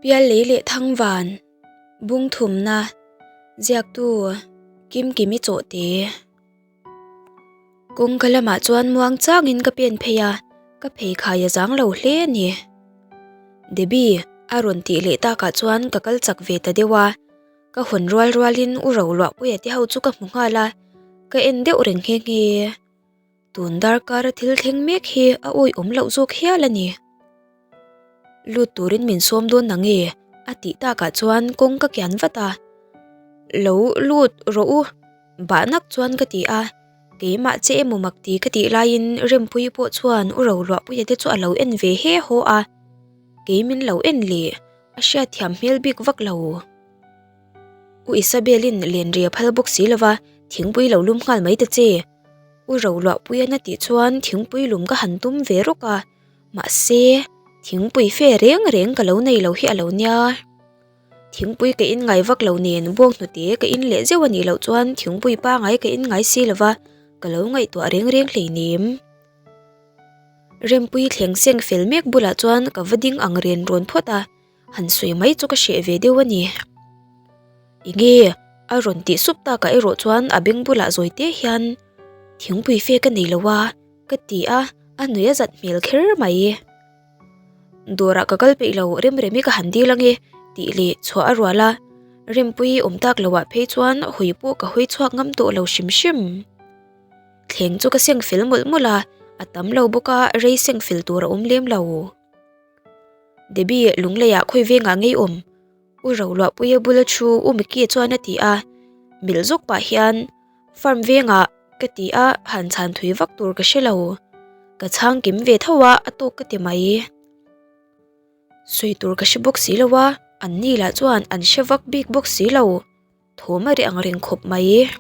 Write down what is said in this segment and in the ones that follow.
Piallei leh Thangvan, Bungthumna, Ziaktu, Kimkimi Chawhte. Kawngka lamah chuan muang changin ka pen phei a, ka pheikhai a zang lo hle a ni. Debbie a rawn tih leh takah chuan ka kal chak ve ta deuh a, ka hawn rual rualin u Roluahpuia te ho chu ka hmu nghal a, ka en deuh reng nghe nghe. Tun darkara thil thleng mek hi a awihawm loh zawk hial a ni. Lut turin min sawm dawn na nge? a tih takah chuan kawng ka kian vat a. Lo lut rawh u, bah nak chuan ka ti a. Keimah che emaw mak ti ka tih laiin Rempuii pawh chuan u Roluahpuia te chu a lo en ve he haw a. Kei min lo en leh, a hriatthiam hmel bik vak lo. U Isabel-in lenri a phal bawk si lova, thingpui lo lum nghal mai ta che. U Roluahpuian a tih chuan thingpui lum ka han tum ve rawk a, mahse thingpui fe reng reng ka lo nei lo hi a lo nia. Thingpui ka in ngai vak lo nen buang hnute ka in leh zeuh a nih loh chuan thingpui pangai ka in ngai si lo va, ka lo ngaihtuah reng reng hleinem. Rempui thleng seng fel mek bulah chuan ka va ding ang ren rawn phawt a. Han sawi mai chu ka hreh ve deuh a ni. Enge a rawn tih sup takah erawh chuan a beng bulah zawi te hian thingpui fe ka nei lo a ka ti a, a nui a zat hmel kher mai. Dawrah ka kal peih lo Remremi ka han dil ange tih leh chhuah a rual a, Rempuii awm tak loah phei chuan hawi pawh ka hawi chhuak ngam tawh lo hrim hrim. Thleng chu ka seng fel mawlh mawlh a, a tam lo bawk a rei seng fel tur a awm lem lo. Debbie Lungleiah khawi vengah ngei awm? U Roluahpuia bula thu U Mickey chuan a ti a, milh zawk pah hian Farm vengah ka ti a, han chhan thui vak tur ka hre lo. Ka chhang kim ve tho a, a tawk ka ti mai. Sawi tur ka hre bawk si lo a, an ni lah chuan an hre vak bik bawk si lo. Thawm a ri ang reng khawp mai.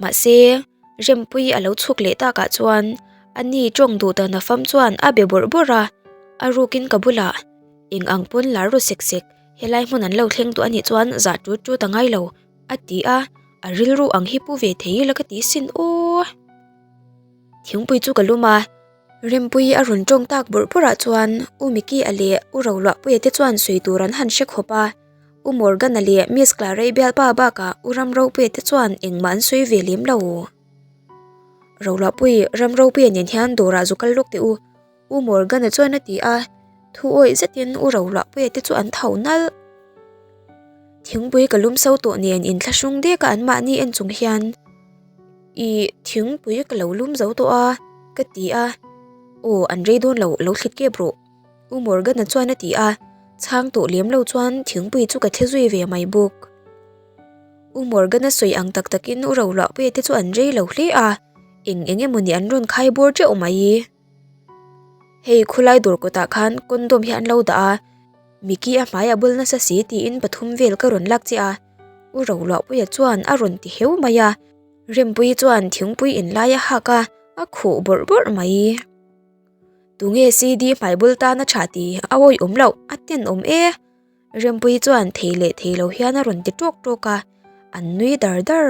Mahse, Rempuii a lo chhuk leh takah chuan a ni tawng duh dan a fam chuan a be bawrh bawrh a, a rukin ka bulah eng ang pawn lar ru sek sek helai hmun an lo thleng tawh a nih chuan zah tut tut a ngai lo a ti a, a rilru ang hi pu ve thei ila ka ti sin aw. Thingpui chu ka lum a, Rempuii a rawn tawng tak bawrh bawrhah chuan U Mickey-a leh U Roluahpuia te chuan sawi tur an han hre khawp a. U Morgan-a leh Miss Clara-i bialpa bakah U Ramropuia te chuan engmah an sawi ve lem lo. Roluahpui, Ramropuia nen hian dawrah zu kal lawk teh u, U Morgan-a chuan a ti a, thu awih zetin U Roluahpuia te chu an tho nalh. Thingpui ka lum so tawh nen inthlahrung dek a anmahni en chung hian, Ih, thingpui ka lo lum zo tawh a, ka ti a. Aw, an rei dawn lo, lo thlit kep rawh. U Morgan-a chuan a ti a, chhang tawh lem lo chuan thingpui chu ka thli zui ve mai bawk. U Morgan-a sawi ang tak takin U Roluahpuia te chu an rei lo hle a, eng eng emaw ni an rawn khai bawr teuh mai. Hei khulai dawr kawtah khan condom hi an lo dah a, Mickey a hmai a bul nasa si tiin pathum vel ka rawn lak che a, U Roluahpuia chuan a rawn ti heu mai a, Rempuii chuan thingpui inlai a hak a, a khuh bawrh bawrh mai. Tunge CD hmai bul tan a tha ti a awih awm loh, a tenawm e. Rempuii chuan thei leh thei lo hian a rawn ti tawk tawk a, an nui dar dar.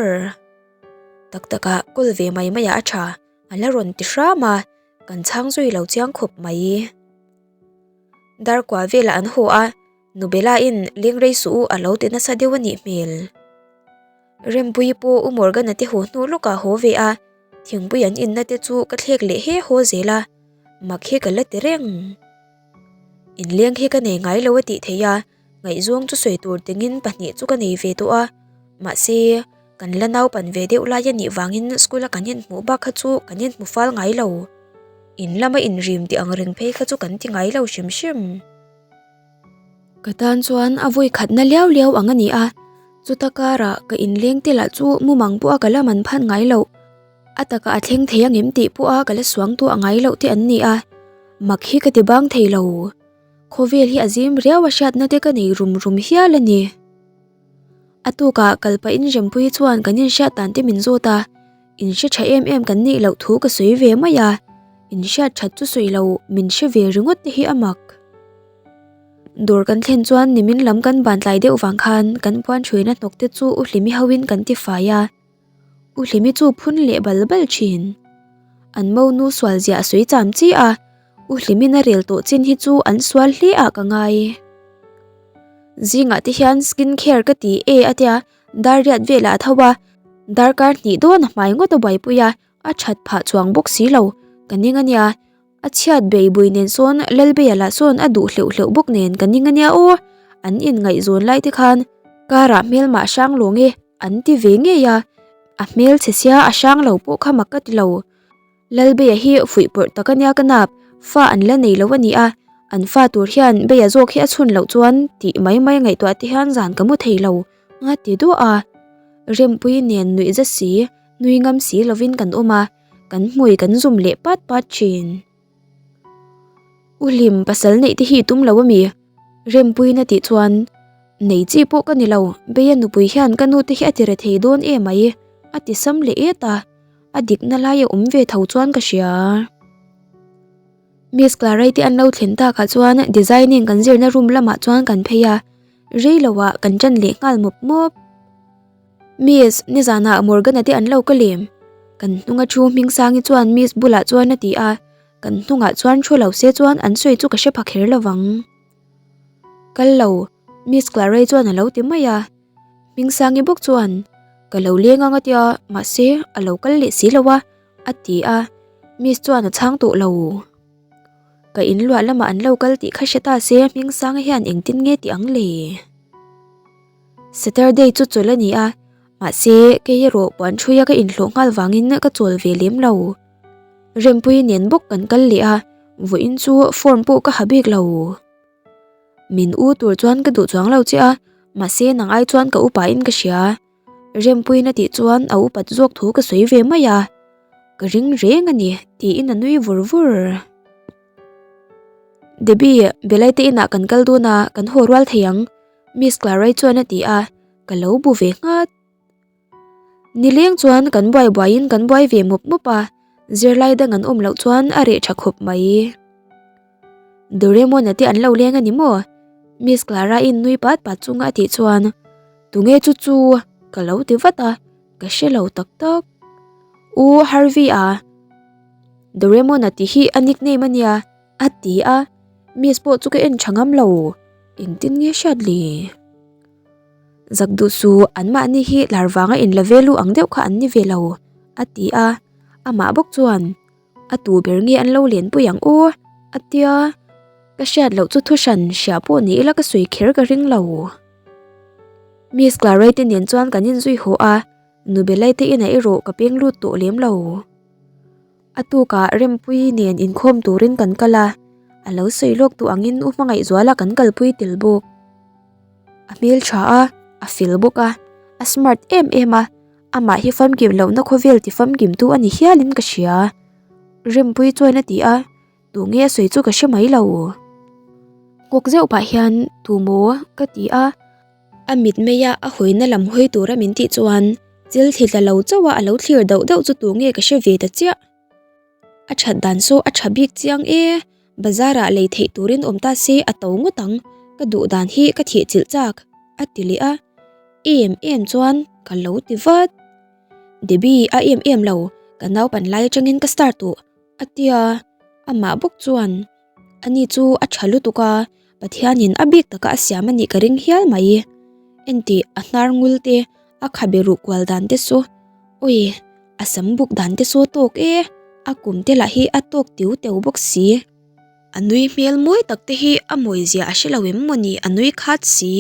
Tak tak ah kawl ve mai mai ah a tha, a la rawn ti hram a, kan chhang zui lo chiang khawp mai. Darkua velah an haw a, Nubela in leng rei suh u a lo ti nasa deuh a nih hmel. Rempuii pawh U Morgan-a te haw hnu lawkah haw ve a, thingpui an inna te chu ka thlek leh he haw zel a, mak hi ka la ti reng. Inleng hi ka nei ngai lo a tih theih a, ngaihzawng chu sawi tur tingin pahnih chu ka nei ve tawh a, mahse kan la naupan ve deuh lai a nih vangin school a kan inhmuh bak kha chu kan inhmu fal ngai lo. In lama inrim tih ang reng phei kha chu kan ti ngai lo hrim hrim. Ka tan chuan a vawi khatna liau liau ang a ni a, chuta karah ka inleng te lah chu mumang pawha ka la man phan ngai loh, a takah a thleng thei angem tih pawha ka la suang tawh a ngai loh te an ni a, mak hi ka ti bang thei lo. Khawvel hi a zim riau a hriatna te ka nei rum rum hial a ni. A tukah kal pahin Rempuii chuan kan inhriat dan te min zawt a, In hre tha em em kan nih loh thu ka sawi ve mai a, in hriat that chu sawi lo min hre ve ringawt te hi a mak. Dawr kan thlen chuan nimin lam kan ban tlai deuh vang khan kan puan thuina hnawk te chu U Hlimi hoin kan ti fai a, U Hlimi chu phun leh bal bal thin. An monu sual ziah a sawi cham chi a, U Hlimin a rel tawh chin hi chu an sual hle ah ka ngai. Zingah te hian skin care ka ti e a tia, dar riat velah a tho a, darkar hnih dawn a hmai ngawt a buaipui a, a that phah chuang bawk si lo, ka ning a nia. A chhiat bei bui nen sawn Lalbeia lah sawn a duh hleuh hleuh bawk nen ka ning a nia aw, an inngaihzawn lai te khan karah hmelmah hrang lawng e an ti ve ngei a, a hmel chhe sia a hrang lo pawh kha mak ka ti lo. Lalbeia hi fuih pawrh tak a nia ka nap, fa an la nei lo a ni a, an fa tur hian Beia zawk hi a chhun loh chuan tih mai mai ngaihtuah te hian zan ka mu thei lo nga ti duah a. Rempui nen nuih za si, nui ngam si lovin kan awm a, kan hmui kan zum leh pat pat thin. U Hlim pasal neih te hi i tum lo a mi? Rempuiin a tih chuan, Nei chi pawh ka ni lo, Beia nupui hian ka nu te hi a ti re thei dawn em mai, a ti sam leh et a. A dikna lai a awm ve tho chuan ka hria. Miss Clarai te an lo thlen takah chuan designing kan zirna room lamah chuan kan phei a, rei loah kan ṭan leh nghal mawp mawp. Miss, nizanah Morgana te an lo ka lem. Kan hnunga thu Hmingsangi chuan Miss bulah chuan a ti a, kan hnungah chuan thu lo se chuan an sawi chu ka hre pha kher lovang. Kal lo, Miss Clarai chuan a lo ti mai a. Hmingsangi bawk chuan, Ka lo leng ang a tia, mahse a lo kal leh si lo a, a ti a, Miss chuan a chhang tawh lo. Ka in luah lamah an lo kal tih kha hre ta se Hmingsanga hian engtin nge tih ang le? Saturday chu chawl a ni a, mahse kei erawh puan ṭhuia ka inhlawh nghal vangin ka chawl ve lem lo. Rempui nen bawk kan kal leh a, vawiin chu form pawh ka ha bik lo. Min u tur chuan ka duh chuang lo che a, mahse nang ai chuan ka upa in ka hria. Rempuiin a tih chuan a upat zawk thu ka sawi ve mai a, ka ring reng a ni tiin a nui vur vur. Debbie, Belai te inah kan kal dawn a, kan haw rual thei ang, Miss Clarai chuan a ti a, ka lo bu ve nghat. Nileng chuan kan buai buaiin kan buai ve mawp mawp a, zirlai dang an awm loh chuan a reh tha khawp mai. Doraemon-a te an lo leng a ni maw? Miss Clara-in nui pat pat chunga a tih chuan, Tunge chu chu? ka lo ti vat a, ka hre lo tak tak. U Harvey-a, Doraemon-a tih hi a nickname a nia, a ti a, Miss pawh chu ka en tha ngam lo, engtin nge hriat le? Zak duh su, anmahni hi lar vanga in la ve lu ang deuh kha an ni ve lo, a ti a. Amah bawk chuan, A tu ber nge an lo lenpui ang aw? a ti a. Ka hriat loh chu thuhran hria pawh ni ila ka sawi kher ka ring lo. Miss Claray te nen chuan kan inzui haw a, Nubelai te inah erawh ka peng lut tawh lem lo. A tukah Rempuii nen inkhawm turin kan kal a, a lo sawi lawk duh angin U Hmangaihzuala kan kalpui tel bawk. A hmel tha a, a fel bawk a, a smart em em a, amah hi famkim lohna khawvel ti famkim tu a ni hialin ka hria. Rempuii chuan a ti a, tunge a sawi chu ka hre mai lo. Nghawk zeuh pah hian tu maw ka ti a, a mit maia a hawina lam hawi tura min tih chuan chil thli tla lo chauh a a lo thlir dauh dauh chu tunge ka hre ve ta chiah. A that dan saw a tha bik chiang e, bazar ah lei theih turin awm ta se a to ngawt ang, ka duh dan hi ka thih chilh chak, a ti leh a, em em chuan ka lo ti vat. Debbie a em em lo, ka naupan lai atangin ka star tawh, a ti a, amah bawk chuan ani chu a tha lutuk a, Pathianin a bik taka a siam a nih ka ring hial mai, entih a hnar ngul te a khabe ruh kual dan te saw awi a sam buk dan te saw tawk e a kum te lah hi a tawk tiu teu bawk si a nui hmel mawi tak te hi a mawi zia a hre lo em maw ni a nui khat si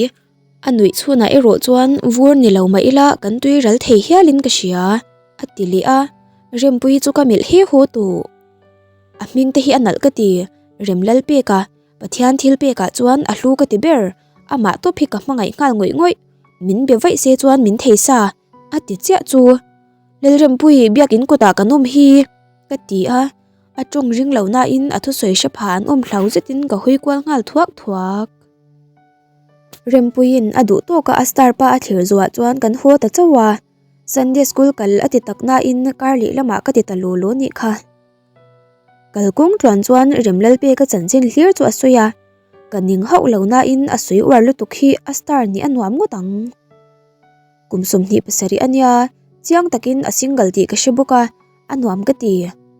a nuih chhunah erawh chuan vur ni lo mah ila kan tui ral thei hialin ka hria a ti leh a Rempuii chu ka melh he haw tawh a hming te hi a nalh ka ti Remlal pek a Pathian thil pekah chuan a hlu ka ti ber amah tawp hi ka hmangaih nghal ngawih ngawih. Min be vaih se chuan min thei sa, a ti chiah chu. Lalrempuii biakin kawtah kan awm hi, ka ti a, a tawng ring lo nain a thusawi hre pha an awm hlau zetin ka hawi kual nghal thuak thuak. Rempuiin a duh tawka a star pa a thlir zuah chuan kan haw ta chauh a, Sunday school kal a ti tak nain kar leh lamah ka ti ta law law nih kha. Kalkawng tluan chuan Remlalpeka chanchin hlir chu a sawi a, ka ning hauh lo nain a sawi uar lutuk hi a star nih a nuam ngawt ang. Kum 27 a nia, chiang takin a single tih ka hre bawk a, a nuam ka ti,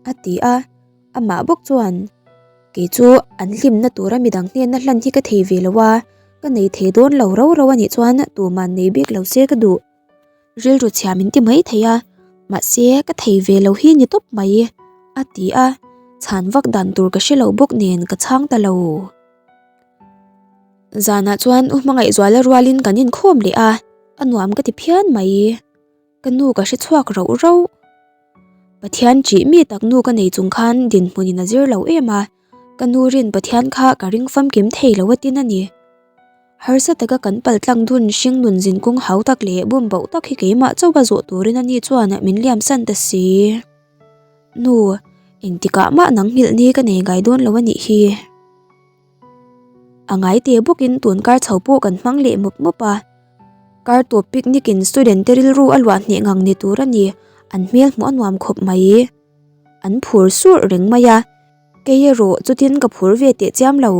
a ti a, amah bawk chuan, Kei chu an hlimna tura midang hnena hlan hi ka thei ve lo a. Ka nei thei dawn lo rau rau a nih chuan tuman nei bik lo se ka duh. Rilru chhia min ti mai thei a, mahse ka thei ve lo hi ni tawp mai, a ti a, chhan vak dan tur ka hre lo bawk nen ka chhang ta lo. Zanah chuan u Hmangaihzuala rualin kan inkhawm leh a, a nuam ka ti phian mai. Ka nu ka hre chhuak rauh rauh. Pathian ṭih mi tak nu ka nei chung khan dinhmunin a zir lo em a, ka nu rin Pathian kha ka ring famkim thei lo a tin a ni. Harsa taka kan pal tlang dun hring nun zinkung hau tak leh bum bauh tak hi keimah chauh a zawh turin ani chuan min liam san ta si. Nu, engtikah mah nang nghilh ni ka nei ngai dawn lo a nih hi. A ngai te bawkin tun kar chho pawh kan hmang leh mawp mawp a. Kar tawp picnic in student te rilru a luah hneh ngang ni tur a ni, an hmel hmuh a nuam khawp mai. An phur surh reng mai a, kei erawh chutin ka phur ve teh chiam lo.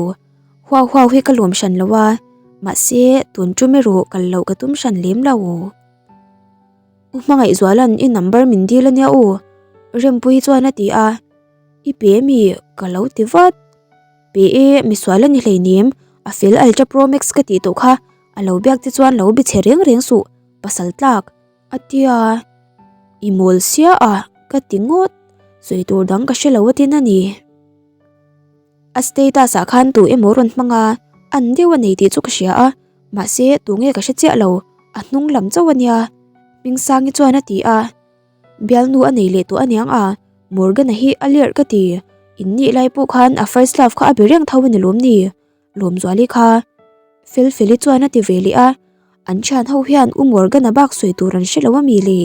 Huau huau hi ka lawm hran lo a, mahse tun tum erawh kal loh ka tum hran lem lo. U Hmangaihzuala'n i number min dil a nia u, Rempuii chuan a ti a, I pe mi? ka lo ti vat. Pe e, misual a ni hleinem, a fel Ultra Pro Max ka tih tawh kha, a lo biak te chuan lo bi chhe reng reng suh, pasal tlak, a tia. I mawl sia a, ka ti ngawt, sawi tur dang ka hre lo a tin a ni. A status ah khan tu emaw rawn hmang a, an deuh a nei tih chu ka hria a, mahse tu nge ka hre chiah lo, a hnung lam chauh a nia, Hmingsangi chuan a ti a. Bialnu a nei leh tawh aniang a, Morgan-a hi a lerh ka ti, in nih lai pawh khan a first love kha a be reng tho a ni lawm ni? Lawmzuali kha Felfeli chuan a ti ve leh a, an thian ho hian U Morgan-a bak sawi tur an hre lo a mi le?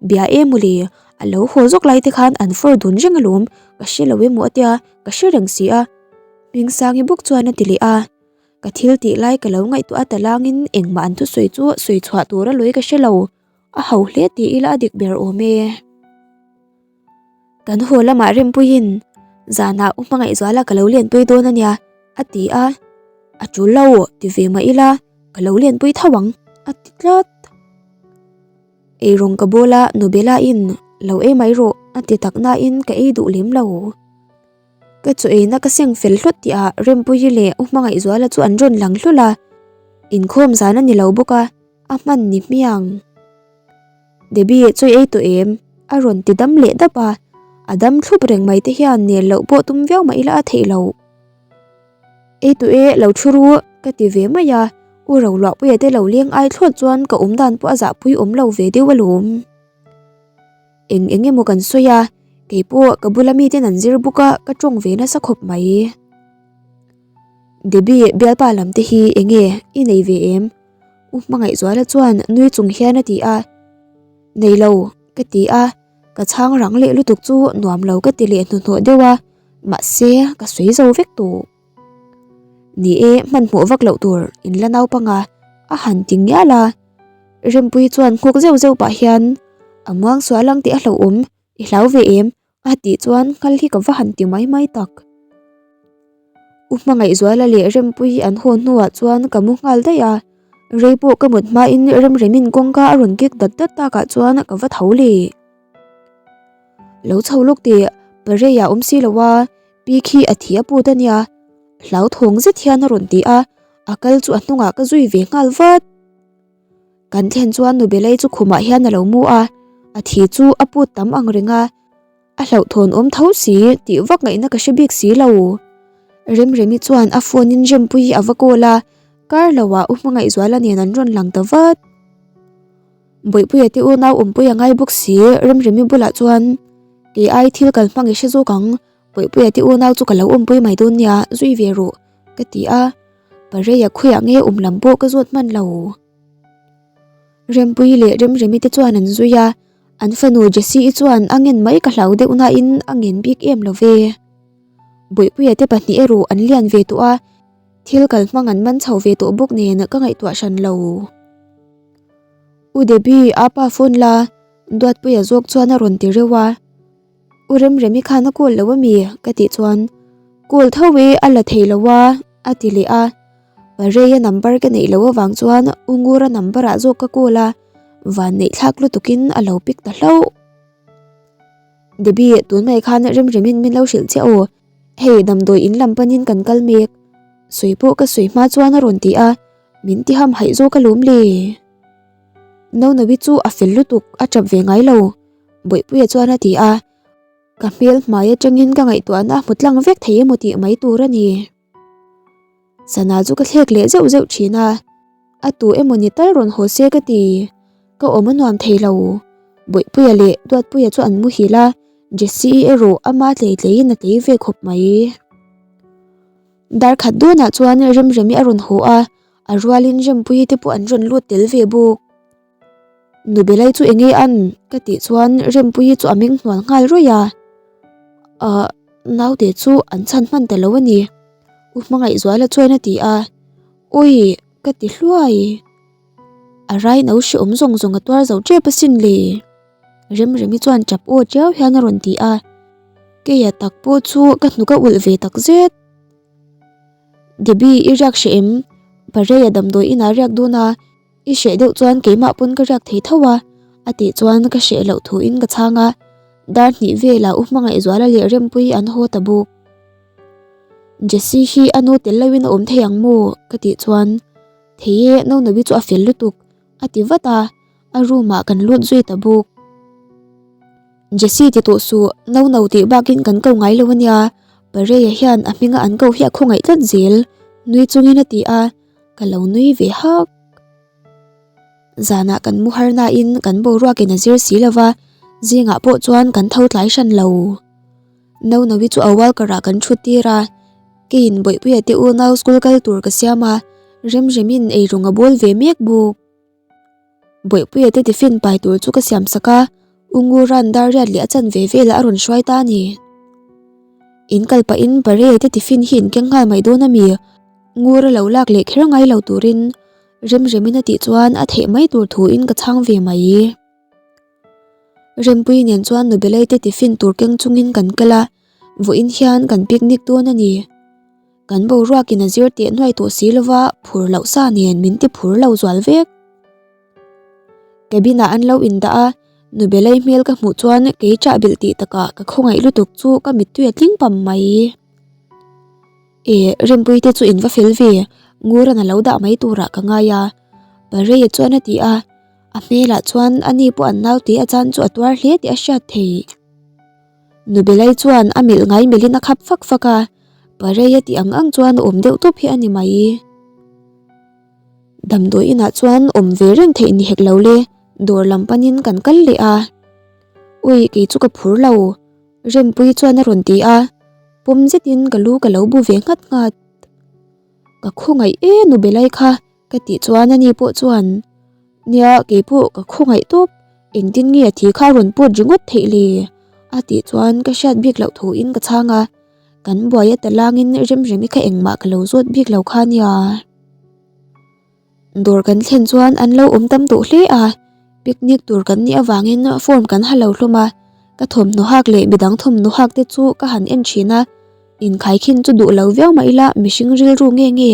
Bia e mawle, a lo haw zawk lai te khan an fawr dun reng alawm, ka hre lo emaw a tia, ka hre reng si a, Hmingsangi bawk chuan a ti leh a. Ka thil tih lai ka lo ngaihtuah a talangin engmah an thusawi chu sawi chhuah tur a lawi ka hre lo. A ho hle tih ila a dik ber awm e. Kan haw lamah Rempuiin, Zanah u Hmangaihzuala ka lo lenpui dawn a nia, a ti a. A tul lo, ti ve mah ila, ka lo lenpui tho ang, a ti tlat. Eirawng ka bawl a, Nobela-in, Lo ei mai rawh, a ti tak nain ka ei duh lem lo. Ka chaw eina ka seng fel hlawt tih ah Rempuii leh U Hmangaihzuala chu an rawn lang hlawlh a, inkhawm zan a ni lo bawk a, a hman ni hmiang. Debbie chaw ei tawh em? A rawn ti dam leh dap a, a dam thlup reng mai te hian nel loh pawh tum viau mah ila a theih loh. Ei tawh e, lo thu ru ka ti ve mai a, U Roluahpuia te lo leng ai thlawt chuan ka awm dan pawh a zahpui awm lo ve deuh alawm. Eng eng emaw kan sawi a, kei pawh ka bula miten an zir bawk a, ka tawng ve nasa khawp mai. Debbie bialpa lam te hi eng nge i nei ve em? U Hmangaihzuala chuan nui chung hian a ti a. Nei lo, ka ti a, ka chhang rang leh lutuk chu nuam lo ka ti leh hnuhnawh deuh a, mahse ka sawi zo vek tawh. Ni e, hmanhmawh vak loh tur in la naupang a, a han ti ngial a. Rempuii chuan nghawk zeuh zeuh pah hian, A muang sual ang tih a hlauhawm, i hlau ve em? a tih chuan nghal hi ka va han ti mai mai tak. U Hmangaihzuala leh Rempuii an haw hnuah chuan ka mu nghal daih a, rei pawh ka mut hmain Remremin kawngka a rawn kik dat dat takah chuan ka va tho leh. Lo chho lawk teh, Pareiah awm si lo a, pi khi a thi a put a nia, hlauthawng zet hian a rawn ti a, a kal chu a hnungah ka zui ve nghal vat. Kan thlen chuan Nubelei chu khumah hian a lo mu a, a thi chu a put tam ang reng a, a hlauhthawn awm tho si tih vak ngaihna ka hre bik si lo. Remremi chuan a phone in Rempuii a va call a, kar loah U Hmangaihzuala nen an rawn lang ta vat. Bawihpuia te unau awmpui a ngai bawk si, Remremi bulah chuan kei ai thil kal hmang i hre zawk ang, Bawihpuia te unau chu ka lo awmpui mai dawn nia, zui ve rawh ka ti a. Pareia khawiah nge awm lam pawh ka zawt hman lo. Rempuii leh Remremi te chuan an zui a, an fanu Jessie-i chuan a ngen mai ka hlau deuh nain a ngen bik em lo ve. Bawihpuia te pahnih erawh an lian ve tawh a, thil kal hmang an man chho ve tawh bawk nen ka ngaihtuah hran lo. U Debbie, apa phone la, Duatpuia zawk chuan a rawn ti reuh a. U Remremi khan a call lo a mi? ka tih chuan Call tho e, a la thei lo a, a ti leh a. Pareia number ka neih loh avang chuan U Ngura number ah zawk ka call a, van neih thlak lutukin a lo pick ta hlauh. Debbie, tun mai khan Remremin min lo hrilh che aw, hei damdawi in lam panin kan kal mek. Sawi pawh ka sawi hma chuan a rawn ti a, min ti ham haih zawk alawm le. Nonovi chu a fel lutuk, a tap ve ngai lo, Bawihpuia chuan a ti a. Ka hmel hmai atangin ka ngaihtuahna a hmu tlang vek thei emaw tih mai tur a ni. Sana chu ka thlek leh zeuh zeuh thin a, a tu emaw ni tal rawn haw se ka ti. Ka awm a nuam thei lo. Bawihpuia leh Duatpuia chu an muhil a, Jessie erawh ama tlei tleiin a tlei ve khawp mai. Dar khat dawnah chuan Remremi a rawn haw a, a rualin Rempuii te pawh an rawn lut tel ve bawk. Nubelai chu enge an? ka tih chuan Rempuii chu a meng hnual nghal rawih a. Ahh, naute chu an chhan hman ta lo a ni, U Hmangaihzuala chuan a ti a. Awi, ka ti hluai. A rai no hreawm zawng zawng a tuar zo tep asin le. Remremi chuan tap aw tiau hian a rawn ti a. Keia tak pawh chu ka hnuk a ulh ve tak zet. Debbie i riak hreh em? Pareia damdawi inah riak dawn a, i hreh deuh chuan keimah pawn ka riak thei tho a, a tih chuan ka hreh loh thuin ka chhang a. Dar hnih velah U Hmangaihzuala leh Rempuii an haw ta bawk. Jessie hi a nu tel loin a awm thei ang maw? ka tih chuan Thei e, Nonobi chu a fel lutuk, a ti vat a, a room ah kan lut zui ta bawk. Jessie ti tawh suh, Nono tih bakin kan ko ngai lo ania, Pareia hian a hminga an ko hi a khawngaih tlat zel, nui chungin a ti a, ka lo nui ve hak. Zanah kan mu har nain kan boruakin a zir si lova, zingah pawh chuan kan tho tlai hran lo. Nonovi chu a walker ah kan thut tir a, keiin Bawihpuia te unau school kal tur ka siam a, Remremin eirawng a bawl ve mek bawk. Bawihpuia te tiffin pai tur chu ka siam sak a, U Ngura'n dar riat leh a chan ve velah a rawn hruai ta a ni. In kal pahin Pareia te tiffin hi in keng nghal mai dawn a mi? Ngura lo lak leh kher ngai lo turin Remremin a tih chuan a theih mai tur thuin ka chhang ve mai. Rempuii nen chuan Nubelei te tiffin tur keng chungin kan kal a, vawiin hian kan picnic dawn a ni. Kan boruakin a zir teh nuai tawh si lova phur loh sa nen min ti phur lo zual vek. Cabin ah an lo indah a, Nubelei hmel ka hmuh chuan kei chah bilh tih takah ka khawngaih lutuk chu ka mittui a tling pam mai. E, Rempuii te chu in va fel ve, Ngura'n a lo dah mai turah ka ngai a, Pareia chuan a ti a. A hmelah chuan a ni pawh an naute a chan chu a tuar hle tih a hriat theih. Nubelai chuan a melh ngai melhin a khap fak fak a, Parei a tih ang ang chuan a awm deuh tawp hi a ni mai. Damdawi inah chuan awm ve reng theih ni hek lo le, dawr lam panin kan kal leh a. Ui, kei chu ka phur lo, Rempuii chuan a rawn ti a, pawm zetin ka lu ka lo bu ve nghat nghat. Ka khawngaih e Nubelai kha. Ka tih chuan ani pawh chuan, Nia, kei pawh ka khawngaih tawp, engtin nge a thi kha a rawn pawt ringawt theih le? a tih chuan ka hriat bik loh thuin ka chhang a, kan buai a talangin Remremi kha engmah ka lo zawt bik lo kha nia. Dawr kan thlen chuan an lo awm tam tawh hle a, picnic tur kan nih avangin form kan ha lo hlawm a, ka thawmhnaw hak leh midang thawmhnaw hak te chu ka han en thin a, Inkhaikhin chu duh lo viau mah ila mihring rilru nge nge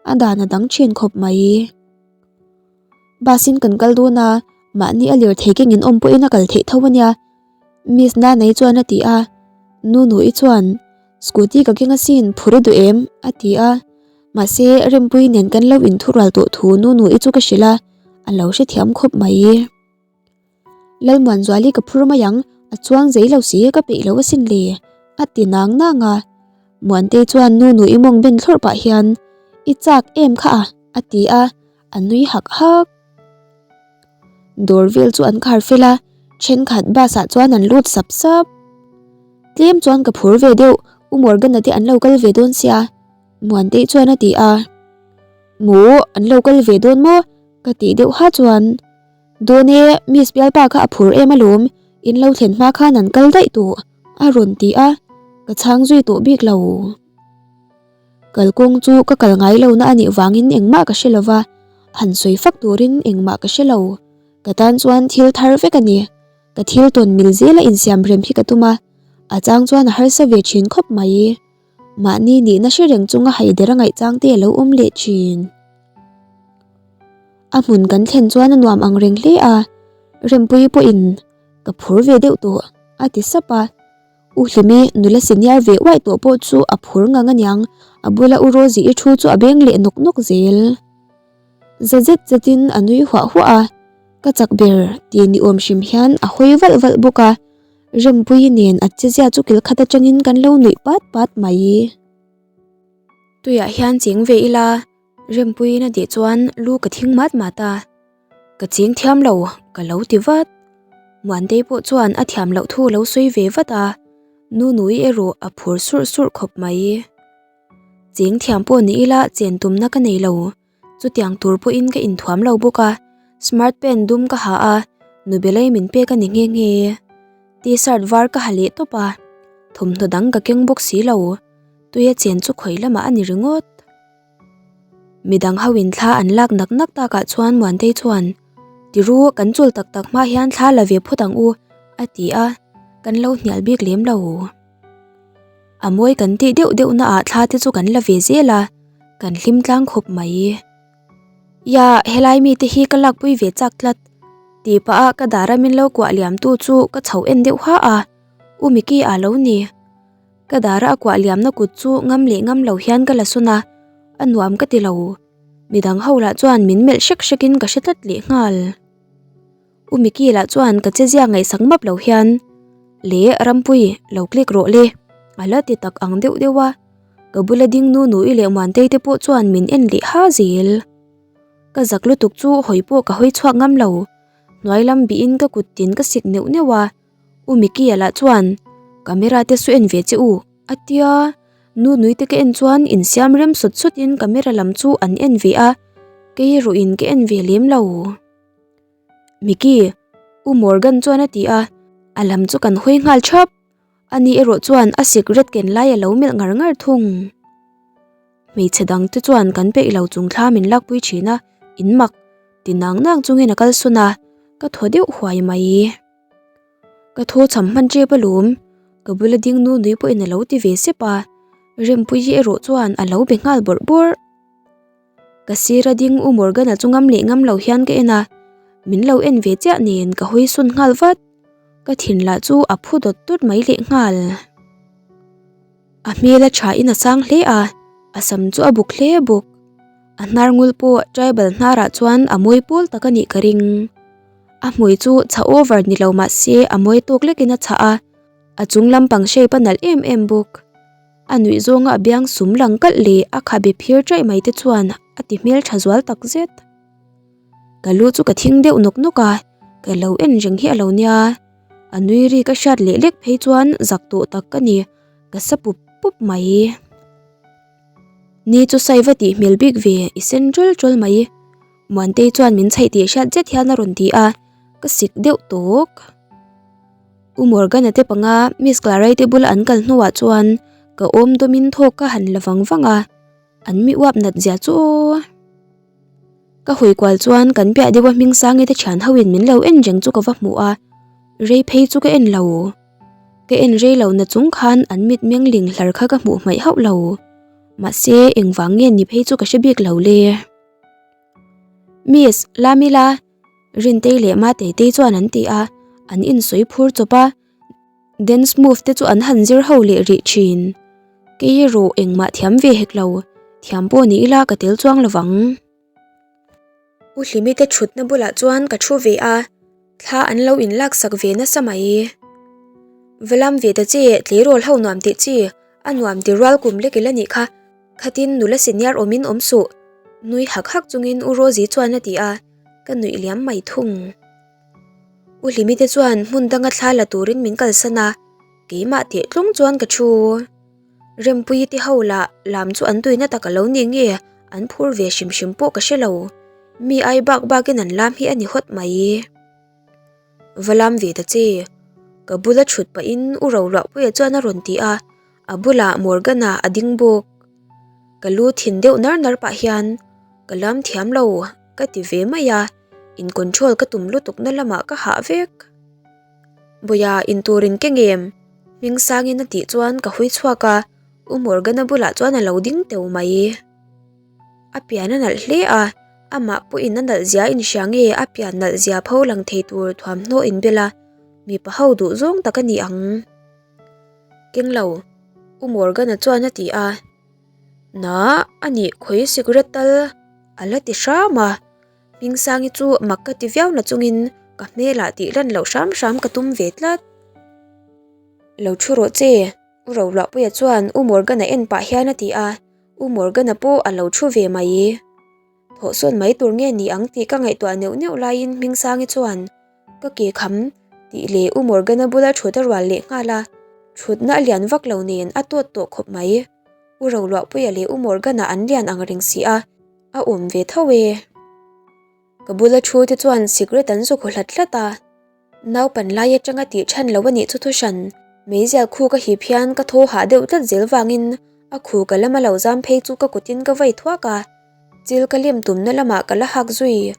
a dan a dang thin khawp mai. Bus in kan kal dawn a, mahni a lirthei keng in awm pawhin a kal theih tho a nia. Miss Nanei chuan a ti a, Nunu-i chuan, Scooty ka keng asin, phur i duh em? a ti a, mahse Rempuii nen kan lo inthurual tawh thu Nunu-i chu ka hrilh a, a lo hrethiam khawp mai. Lalmuanzuali ka phur mai ang, a chuang zei lo si ka peih lo asin le, a ti nang nang a. Muantei chuan nu nu i mawng ben thlawrh pah hian, I chak em kha a, a ti a, a nui hak hak. Dawr vel chu an khar fel a, thenkhat bus ah chuan an lut sap sap. Tlem chuan ka phur ve deuh, U Morgan-a te an lo kal ve dawn sia, Muantei chuan a ti a. Maw, an lo kal ve dawn maw? ka tih deuh ha chuan. Dawn e, Miss bialpa kha a phur em alawm, in lo thlen hma khan an kal daih tawh, a rawn ti a, ka chhang zui tawh bik lo. Kalkawng chu ka kal ngai lohna a nih vangin engmah ka hre lova, han sawi fak turin engmah ka hre lo. Ka tan chuan thil thar vek a ni. Ka thil tawn mil zela insiam rem hi ka tum a, a chang chuan a harsa ve thin khawp mai. Mahni nihna hre reng chunga haider a ngaihchang te a lo awm leh thin. A hmun kan thlen chuan a nuam ang reng hle a, Rempuii pawhin ka phur ve deuh tawh a ti sap a. U Hlimi nula senior ve uaih tawh pawh chu a phur ngang aniang, a bula U Rosie-i thu chu a beng leh nawk nawk zel. Za zet zetin a nui huah huah a, ka chak ber tih ni awm hrim hian a hawi valh valh bawk a, Rempuii nen a chezia chu kil khat atangin kan lo nuih pat pat mai. Tuiah hian cheng ve ila, Rempuiin a tih chuan lu ka thing mat mat a, ka cheng thiam lo ka lo ti vat. Muantei pawh chuan a thiam loh thu lo sawi ve vat a, Nunui erawh a phur surh surh khawp mai. Cheng thiam pawh ni ila chen tumna ka nei lo, chutiang tur pawhin ka inthuam lo bawk a, smart pant dum ka ha a, nubelei min pek a ni nghe nghe. T-shirt var ka ha leh tawp a, thawmhnaw dang ka keng bawk si lo, tuia chen chu khawi lamah a ni ringawt. Midang ho in thla an lak nak nak takah chuan Muantei chuan, Tiru, kan chul tak tak hma hian thla la ve phawt ang u, a ti a, kan lo hnial bik lem lo. A mawi kan tih deuh deuh na ah thla te chu kan la ve zel a, kan hlim tlang khawp mai. Ya, helai mi te hi ka lakpui ve chak tlat, tih pah a ka dara min lo kuah liam tu chu ka chho en deuh ha a, U Mickey a lo ni. Ka dara a kuah liamna kut chu ngam leh ngam lo hian ka la sawn a, a nuam ka ti lo. Midang ho lah chuan min melh hrek hrek in ka hre tlat leh nghal. U Mickey lah chuan ka che zia ngaihsak map lo hian, Le Rampui, lo click rawh le, a la ti tak ang deuh deuh a. Ka bula ding nu Nui leh Muantei te pawh chuan min en leh ha zel. Ka zak lutuk chu hawi pawh ka hawi chhuak ngam lo. Hnuai lam bihin ka kut tin ka sik neuh neuh a. U Mickey-a lah chuan, Camera te su en ve che u, a tia. Nu Nui te ka en chuan insiam rem sawt sawtin camera lam chu an en ve a, kei erawhin ka en ve lem lo. Mickey, U Morgan chuan a ti a, a lam chu kan hawi nghal thap. Ani erawh chuan a sikret ken lai a lo melh ngar ngar thung. Hmeichhe dang te chuan kan peih lo chung thla min lakpui thin a, in mak ti nang nang chungin a kalsawn a, ka thaw deuh huai mai. Ka thaw cham hman tep alawm, ka bula ding nu nui pawhin a lo ti ve sep a, Rempuii erawh chuan a lo be nghal bawrh bawrh. Ka sira ding U Morgan-a chu ngam leh ngam lo hian ka en a, min lo en ve chiah nen ka hawi sawn nghal vat. Ka thin lah chu a phu dawt dawt mai leh nghal. A hmel a tha in a sang hle a, a sam chu a buk hle bawk. A hnar ngul pawh tribal hnarah chuan a mawi pawl tak a nih ka ring. A hmui chu chhah over ni lo mah se a mawi tawk lekin a chhah a, a chung lampang shape a nalh em em bawk. A nuih zawnga a biang sum lang kalh leh a khabe phir chaih mai te chuan a ti hmel tha zual tak zet. Ka lu chu ka thing deuh nawk nawk a, ka lo en reng hi a lo nia. A nui ri ka hriat leh lek phei chuan zak tawh tak ka ni, ka sa pup pup mai. Ni chu sai va tih hmel bik ve, i sen ṭul ṭul mai. Muantei chuan min chhaih tih hriat zet hian a rawn ti a, ka sik deuh tawk. U Morgan-a te panga Miss Clara-i te bula an kal hnuah chuan ka awm dawmin thawk ka han la vang vang a, an mi uap nat zia chu aw. Ka hawi kual chuan kan piah deuha Hmingsangi te thian hoin min lo en reng chu ka va hmu a, rei phei chu ka en lo. Ka en rei lo na chung khan an mit meng ling hlar kha ka hmuh hmaih hauh lo. Mahse, engvang nge ni phei chu ka hre bik lo le. Miss, Lamila, Rintei leh Matetei chuan an ti a, an insawi phur chawp a, dance move te chu an han zir ho leh rih thin. Kei erawh engmah thiam ve hek lo, thiam pawh ni ila ka tel chuang lovang. U Hlimi te thutna bulah chuan ka thu ve a, thla an lo inlak sak ve nasa mai. Va lam ve ta che, tleirawl ho nuam tih chi, a nuam ti rual kum lek ila nih kha. Khatin nula senior awmin awm suh, nui hak hak chungin U Rosie chuan a ti a, ka nuih liam mai thung. U Hlimi te chuan hmun danga thla la turin min kalsan a, keimah teh tlawng chuan ka thu. Rempuii te ho lah lam chu an tuina tak a lo ni nge, an phur ve hrim hrim pawh ka hre lo. Mi ai bak bakin an lam hi a ni hawt mai. Va lam ve ta che, ka bula thut pahin U Roluahpuia chuan a rawn ti a, A bulah Morgan-a a ding bawk. Ka lu thin deuh nar nar pah hian ka lam thiam lo ka ti ve mai a, in control ka tum lutuk na lamah ka hah vek. Bawia intur in keng em? Hming sangin a tih chuan ka hawi chhuak a, U Morgan-a bulah chuan a lo ding teu mai. A pian a nalh hle a, amah pawhin a nalh zia inhria nge a pian nalh zia pho lang thei tur thuamhnaw inbel a, mipa ho duh zawng tak a ni ang. Keng lo, U Morgan-a chuan a ti a. Na, a nih khawi cigarette tal a la ti hram a. Hmingsangi chu mak ka ti viau na chungin ka hmelah tih lan loh hram hram ka tum ve tlat. Lo thu rawh che, U Roluahpuia chuan U Morgan-a en pah hian a ti a, U Morgan-a pawh a lo thu ve mai. Thawhsawn mai tur nge ni ang tih ka ngaihtuah neuh neuh laiin Hmingsangi chuan Ka ke kham tih leh U Morgan-a bula thut a rual leh nghal a, thutna a lian vak lo nen a tawt tawh khawp mai. U Roluahpuia leh U Morgan-a an lian ang reng si a, a awm ve tho e. Ka bula thu te chuan sikret an zu khaw hlat hlat a. Naupan lai atanga tih chhan lo a nih chu thuhran, meizial khu ka hip hian ka thaw hah deuh tlat zel vangin a khu ka lama lo zam phei chu ka kutin ka vei thuak a, chil ka lem tumna lamah ka la hak zui,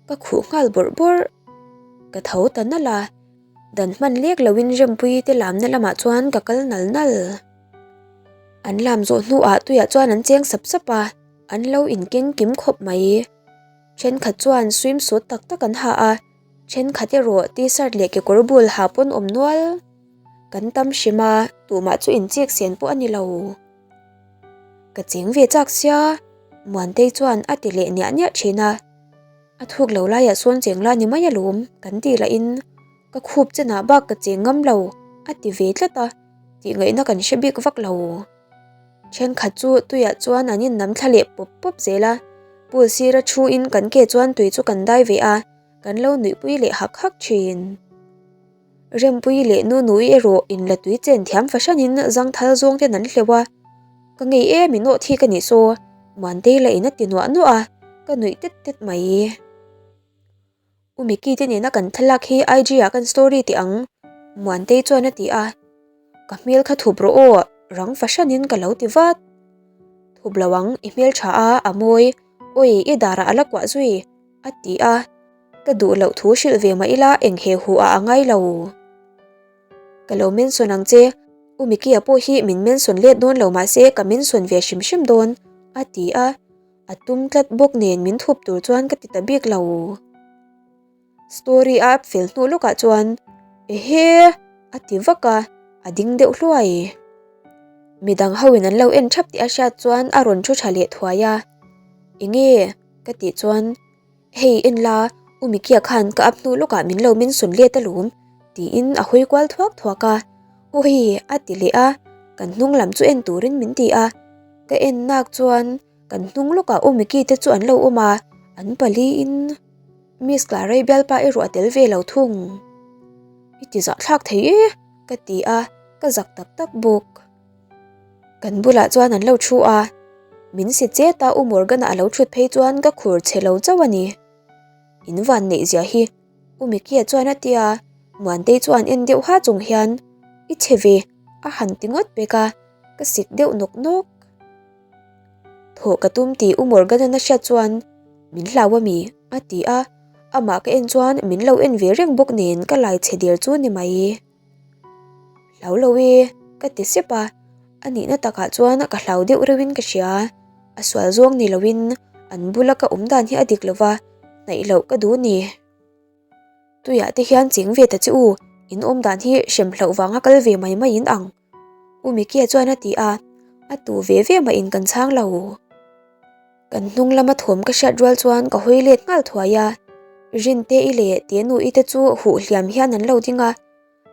ka khuh nghal bawrh bawrh. Ka tho ta nalh a, dan hman lek loin Rempuii te lamna lamah chuan ka kal nal nal. An lam zawh hnuah tuiah chuan an cheng sap sap a, an lo inkeng kim khawp mai. Thenkhat chuan swimsuit tak tak an ha a, thenkhat erawh t-shirt leh kekawr bul ha pawn awm nual. Kan tam hrim a, tumah chu inchik sen pawh a ni lo. Ka cheng ve chak sia, Muantei chuan a ti leh niah niah thin a. A thuk lo laiah sawn cheng la ni mai alawm kan tih lahin ka khup chenah bak ka cheng ngam lo a ti ve tlat a, tih ngaihna kan hre bik vak lo. Thenkhat chu tuiah chuan an innam thla leh pawp pawp zel a, pool sira thu in kan ke chuan tui chu kan dai ve a, kan lo nuihpui leh hak hak thin. Rempui leh Nunui erawh inla tui chen thiam fahranin zangthal zawng ten an hleuh a, Ka ngei e min awh thik a nih saw, Muantei lah in a ti nuah nuah a, ka nuih tet tet mai. U Micky te nena kan thlalak hi IG ah kan story teh ang, Muantei chuan a ti a. Ka hmel kha thup rawh aw, rang fahranin ka lo ti vat. Thup lo ang, i hmel tha a, a mawi, awi i darah a la kuah zui, a ti a. Ka duh loh thu hrilh ve mah ila eng he hu ah a ngai lo. Ka lo mention ang che, U Micky-a pawh hi min mention let dawn lo mahse ka mention ve hrim hrim dawn, a ti a. A tum tlat bawk nen min thup tur chuan ka ti ta bik lo. Story a fel hnu lawkah chuan Ehe! a ti vak a, a ding deuh hluai. Midang ho in an lo en thap tih a hriat chuan a rawn thu tha leh thuai a. Enge? ka tih chuan Hei en la, U Mikia khan ka up hnu lawkah min lo min sun let alawm tiin a hawi kual thuak thuak a. Awi! a ti leh a, kan hnung lam chu en turin min ti a. Ka en nak chuan kan hnung lawkah U Miki te chu an lo awm a, an paliin Miss Claray bialpa erawh a tel ve lo thung. I ti zahthlak thei e! ka ti a, ka zak tak tak bawk. Kan bulah chuan an lo thu a, min si chet a U Morgan-a a lo thut phei chuan ka khur chhe lo chauh a ni. In van neih zia hi U Mickey-a chuan a ti a, Muantei chuan en deuh ha chung hian I chhe ve a han ti ngawt pek a, ka sik deuh nawk nawk. Thawh ka tum tih U Morgan-a'n a hriat chuan min hlau a mi a ti a, amah ka en chuan min lo en ve reng bawk nen ka lai chhe der chu ni mai. Hlau lo e ka ti sep a, a nihna takah chuan ka hlau deuh reuhin ka hria. A sual zawng ni loin an bula ka awm dan hi a dik lova, hnaih loh ka duh ni. Tuiah te hian cheng ve ta che u, in awm dan hi hrem hlauh vanga kal ve mai mai in ang. U Mikia chuan a ti a, a tu ve ve mah in kan chhang lo. Kan hnung lama thawm ka hriat rual chuan ka hawi let nghal thuai a, Rinte-i leh Tenu-i te chu huh hliam hian an lo ding a,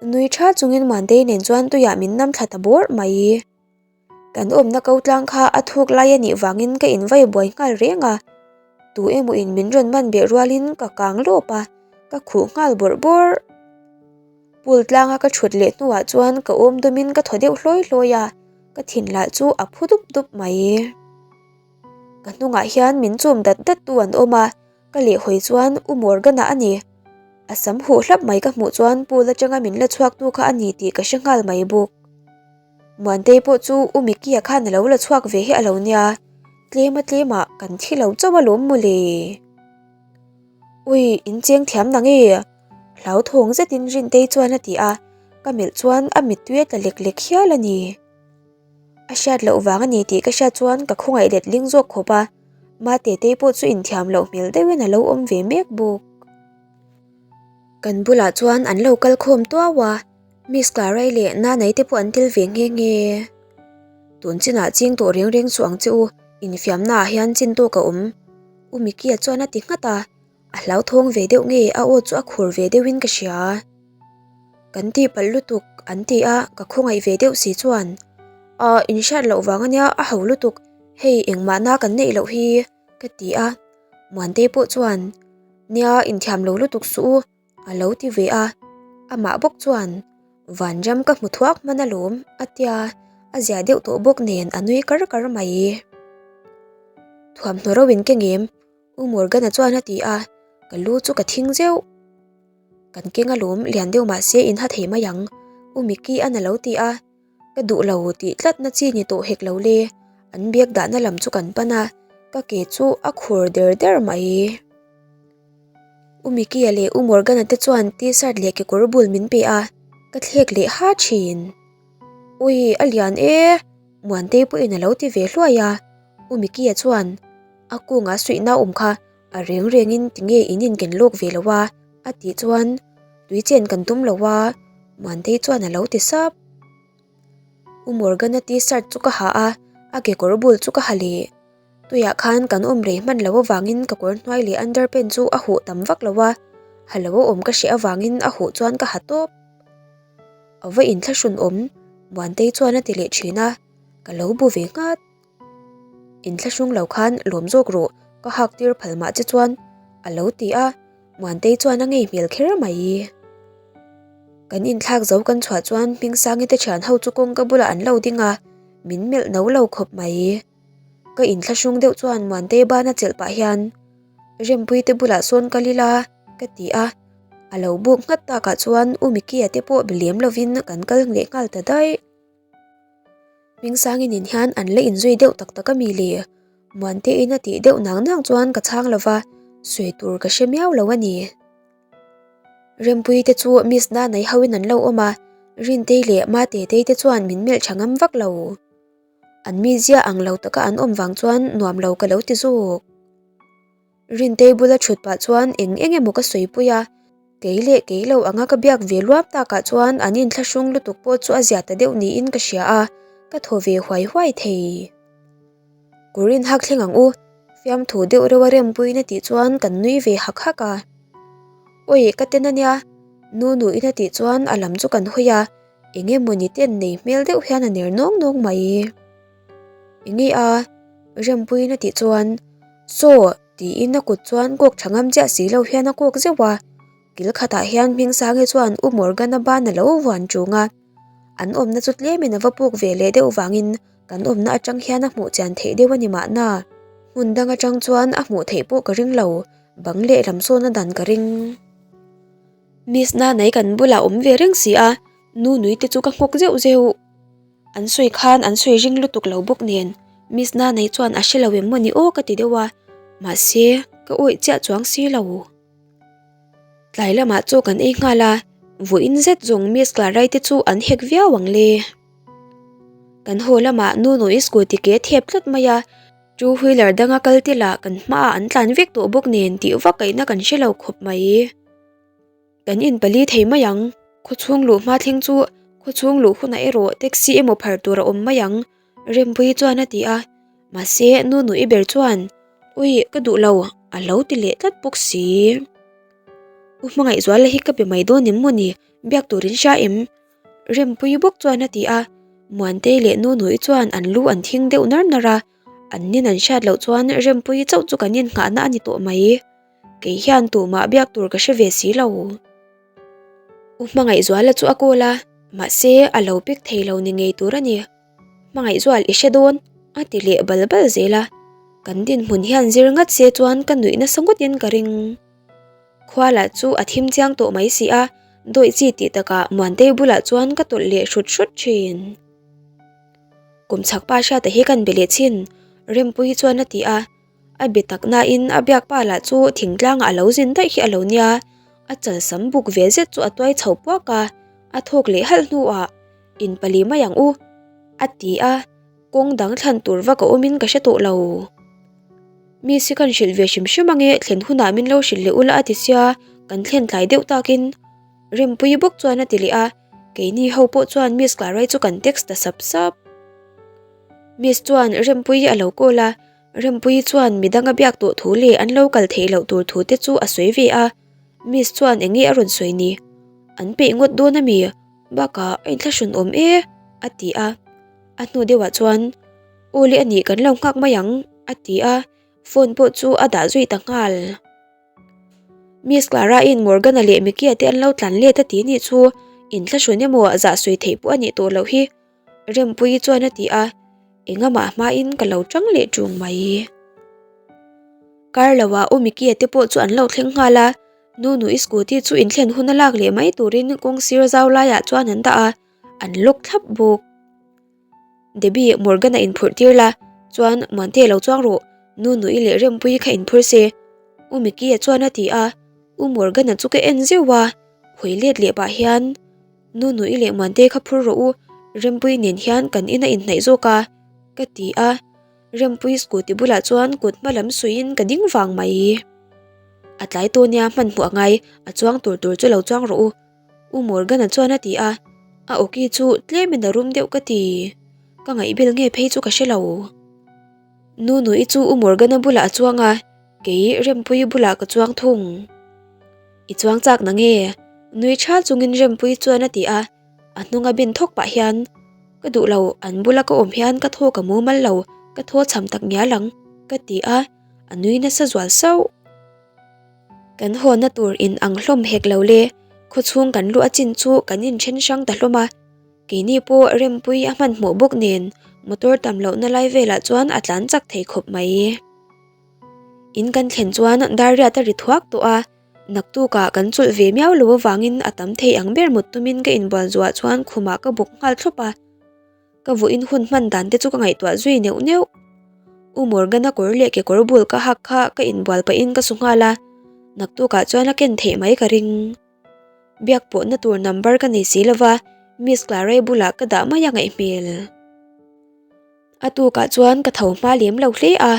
nui tha chungin Muantei nen chuan tuiah min nam thla ta bawrh mai. Kan awmna ko tlang kha a thuk lai a nih vangin ka invai buai nghal reng a, tu emaw in min rawn man beh rualin ka kang lawp a, ka khuh nghal bawrh bawrh. Pool tlanga ka thut leh hnuah chuan ka awm dawmin ka thaw deuh hlawi hlawi a, ka thin lah chu a phu dup dup mai. Ka hnungah hian min chum dat dat tu an awm a, ka lehhawi chuan U Morgan-a a ni. A sam huh hlap mai ka hmuh chuan pool atanga min la chhuak tu kha a ni tih ka hre nghal mai bawk. Muantei pawh chu U Mickey-a khan a lo la chhuak ve hi a lo nia, tlema tlemah kan thi lo chauh alawm mawle. Ui, in cheng thiam nang e! Hlauthawng zetin Rintei chuan a ti a, ka melh chuan a mittui a tla lek lek hial a ni. A hriat loh vang a ni tih ka hriat chuan ka khawngaih let ling zawk khawp a, Matetei pawh chu inthiam loh hmel deuhin a lo awm ve mek bawk. Kan bulah chuan an lo kal khawm tuau a. Miss Clarai leh Nanai te pawh an tel ve nghe nghe. Tun chinah ching tawh reng reng suh ang che u, infiamna ah hian chin tawk a awm. U Mickey-a chuan a ti nghat a, a hlauthawng ve deuh nge a aw chu a khur ve deuhin ka hria. Kan tihpalh lutuk an ti a, ka khawngaih ve deuh si chuan, Ahh inhriat loh vang ania a ho lutuk, hei engmahna kan neih loh hi ka ti a. Muantei pawh chuan, Nia inthiam lo lutuk suh u, a lo ti ve a, amah bawk chuan Vanram ka hmu thuak hman alawm a tia, a zia deuh tawh bawk nen a nui kar kar mai. Thuamhnaw ro in keng em? U Morgan-a chuan a ti a, ka lu chu ka thing zeuh. Kan keng alawm lian deuh mah se in ha thei mai ang, U Mickey-a'n a lo ti a. Ka duh lo tih tlatna chi ni tawh hek lo le, an biak dahna lam chu kan pan a, ka ke chu a khur der der mai. U Mickey-a leh U Morgan-a te chuan t-shirt leh kekawr bul min pe a, ka thlek leh ha thin. Ui, a lian e! Muantei pawhin a lo ti ve hluai a, U Mickey-a chuan a kungah suihna awm kha a reng rengin tinge in inken lawk ve lo a? a tih chuan tui chen kan tum lo a, Muantei chuan a lo ti sap. U Morgan-a t-shirt chu ka ha a, a kekawr bul chu ka ha leh. Tuiah khan kan awm rei hman loh avangin ka kawr hnuai leh underpant chu a huh tam vak lo a, ha lo a awm ka hreh avangin a huh chuan ka ha tawp. A va inthlahrun awm, Muantei chuan a ti leh thin a, ka lo bu ve nghat. Inthlahrung lo khan lawm zawk rawh, ka hak tir phal mah che chuan a lo ti a, Muantei chuan a ngei hmel kher mai. Kan inthlak zo kan chhuah chuan Hmingsangi te thian ho chu kawngka bulah an lo ding a, min melh no lo khawp mai. Ka inthlahrung deuh chuan Muantei bana chelh pah hian Rempuii te bulah sawn kal ila ka ti a, a lo buk nghat takah chuan U Mickey-a te pawh be lem lovin kan kal leh nghal ta daih. Hmingsangin in hian an la inzui deuh tak tak a mi le? Muantein a tih deuh nang nang chuan ka chhang lo va, sawi tur ka hre miau lo a ni. Rempuii te chu Miss Nanai hoin an lo awm a, Rintei leh Matetei te chuan min melh tha ngam vak lo. An mizia ang lo taka an awm vang chuan nuam lo ka lo ti zawk. Rintei bula thut pah chuan eng eng emaw ka sawipui a, kei leh kei lo anga ka biak ve luam takah chuan an inthlahrung lutuk pawh chu a zia ta deuh niin ka hria a, ka thaw ve huai huai thei. Kawr inhak thleng ang u, fiamthu deuh reuh a rempuiin a tih chuan kan nui ve hak hak a. Awi ka ten ania, nu nuin a tih chuan a lam chu kan hawi a, eng emaw ni ten nei hmel deuh hian a ner nawng nawng mai. Enge a? Rempuiin a tih chuan Saw! tiin a kut chuan kawk tha ngam chiah si lo hian a kawk zeuh a, kil khatah hian Hmingsangi chuan U Morgan-a ban a lo vuan ṭung a, an awmna chu tlemin a va puk ve leh deuh vangin kan awmna atang hian a hmuh chian theih deuh a ni mahna, hmun dang atang chuan a hmuh theih pawh ka ring lo, bang lehlam sawn a dan ka ring. Miss Nanai kan bulah awm ve reng si a, nu nui te chu ka nghawk zeuh zeuh. An sawi khan an sawi ring lutuk lo bawk nen Miss Nanai chuan a hre lo em maw ni aw ka ti deuh a, mahse ka awih chiah chuang si lo. Tlai lamah chaw kan ei nghal a, vawiin zet zawng Miss Clarai te chu an hek viau ang le. Kan haw lamah nu Noi scooty ke a thep tlat mai a, two wheeler danga kal te lah kan hmaah an tlan vek tawh bawk nen tih vak kaihna kan hre lo khawp mai. Kan inpali thei mai ang. Khawchhung luh hma thleng chu khawchhung luh hunah erawh taxi emaw phar tur a awm mai ang, Rempuii chuan a ti a. Mahse, nu Nui ber chuan, Ui, ka duh lo, a lo ti leh tlat bawk si. U Hmangaihzuala hi ka be mai dawn em mawni, biak turin hria em? Rempuii bawk chuan a ti a. Muantei leh nu Nui chuan an lu an thing deuh nar nar a. An nin an hriat loh chuan Rempuii chauh chu kan innghahna a ni tawh mai. Kei hian tumah biak tur ka hre ve si lo. U Hmangaihzuala chu a call a, mahse a lo pick thei lo ni ngei tur a ni. Hmangaihzual i hre dawn a ti leh bal bal zel a, kan dinhmun hian zir ngat se chuan ka nuih nasa ngawtin ka ring. Khua lah chu a thim chiang tawh mai si a, dawih chi tih takah Muantei bulah chuan ka tawlh leh hrut hrut thin. Kum chhak pa hriata hi kan be leh chin, Rempuii chuan a ti a. A be tak nain a biak pa lah chu thingtlangah a lo zin daih hi a lo nia, a chalsam buk ve zet chu a tuai chho puak a, a thawk leh halh hnuah, In pali mai ang u, a ti a, kawng dang thlan tur vak a awmin ka hre tawh lo. Mi si kan hrilh ve hrim hrim ange, thlen hunah min lo hrilh leh ula a ti sia, kan thlen tlai deuh takin Rempuii bawk chuan a ti leh a. Keini ho pawh chuan Miss Clarai chu kan text ta sap sap. Miss chuan Rempuii a lo call a, Rempuii chuan midang a biak tawh thu leh an lo kal theih loh tur thu te chu a sawi ve a. Miss chuan eng nge a rawn sawi ni? An peih ngawt dawn a mi? Bakah a inthlahrun awm e a ti a. A hnu deuhah chuan Aw le a nih kan lo nghak mai ang a ti a, phone pawh chu a dah zui ta nghal. Miss Clara-in Morgan-a leh Mickey-a te an lo tlan let a ti nih chu inthlahrun emaw zah sawi theih pawh a nih tawh loh hi Rempuii chuan a ti a, engamah hmain ka lo tang leh ṭung mai. Kar loah U Mickey-a te pawh chu an lo thleng nghal a, Nunu-i scooty chu inthlen hun a lak leh mai turin kawng sir zau laiah chuan an dah a, an lock thlap bawk. Debbie, Morgan-a inphurh tir la, chuan Muante lo chuang rawh, Nunu-i leh Rempuii kha inphur se. U Mickey-a chuan a ti a, U Morgan-a chu ka en zeuh a, hawi let leh pah hian, Nunu-i leh Muante kha phur rawh u, Rempuii nen hian kan in a inhnaih zawk a, ka ti a. Rempuii scooty bulah chuan kut hma lam suiin ka ding vang mai. A tlai tawh nia hmanhmawh a ngai, a chuang tur tur chu lo chuang rawh u. U Morgan-a chuan a ti a, a awki chu tlemin a rum deuh ka ti. Ka ngaihbel nge phei chu ka hre lo. Nunu-i chu U Morgan-a bulah a chuang a, kei Rempuii bulah ka chuang thung. I chuang chak na nge? Nui tha chungin Rempuii chuan a ti a, a hnunga bin thawk pah hian, Ka duh lo, an bula ka awm hian ka thaw ka mumal lo, ka thaw chham tak ngial ang, ka ti a, a nui nasa zual sauh. Kan hawnna tur in ang hlawm hek lo le, khawchhung kan luh a chin chu kan inthen hrang ta hlawm a, keini pawh Rempuii a hmanhmawh bawk nen motor tam lohna lai velah chuan a tlan chak thei khawp mai. In kan thlen chuan Dariat a ri thuak tawh a, naktukah kan chawlh ve miau lo avangin a tam thei ang ber mut tumin ka inbual zuah chuan khumah ka bawk nghal thlawp a. Ka vawiin hun hman dan te chu ka ngaihtuah zui neuh neuh. U Morgan-a kawr leh kekawr bul ka hak kha ka inbual pahin ka su nghal a, naktukah chuan a ken theih mai ka ring. Biak pawhna tur number ka nei si lova, Miss Clara-i bulah ka dah mai a ngaih hmel. A tukah chuan ka tho hma lem lo hle a.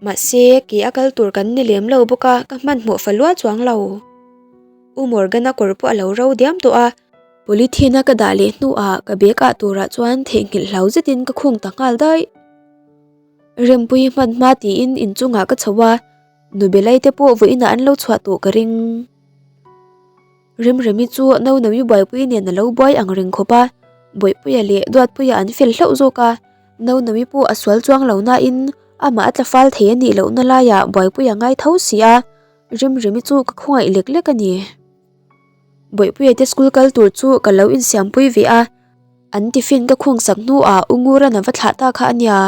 Mahse, ke a kal tur kan ni lem lo bawk a, ka hmanhmawh fa lua chuang lo. U Morgan-a kawr pawh a lo ro diam tawh a. Polythene-a ka dah leh hnuah ka bag ah turah chuan theihnghilh hlau zetin ka khung ta nghal daih. Rempuii hman hma tiin inchungah ka chho a, Nubelai te pawh vawiinah an lo chhuah tawh ka ring. Remremi chu Naunawi buaipui nen a lo buai ang reng khawp a, Bawihpuia leh Duatpuia an fel hlauh zawk a, Naunawi pawh a sual chuang lo nain amah a tla fal thei a nih lohna laiah buaipui a ngai tho si a, Remremi chu ka khawngaih lek lek a ni. Bawihpuia te school kal tur chu ka lo insiampui ve a, an tiffin ka khung sak hnuah U Ngura'n a va thlah ta kha a nia.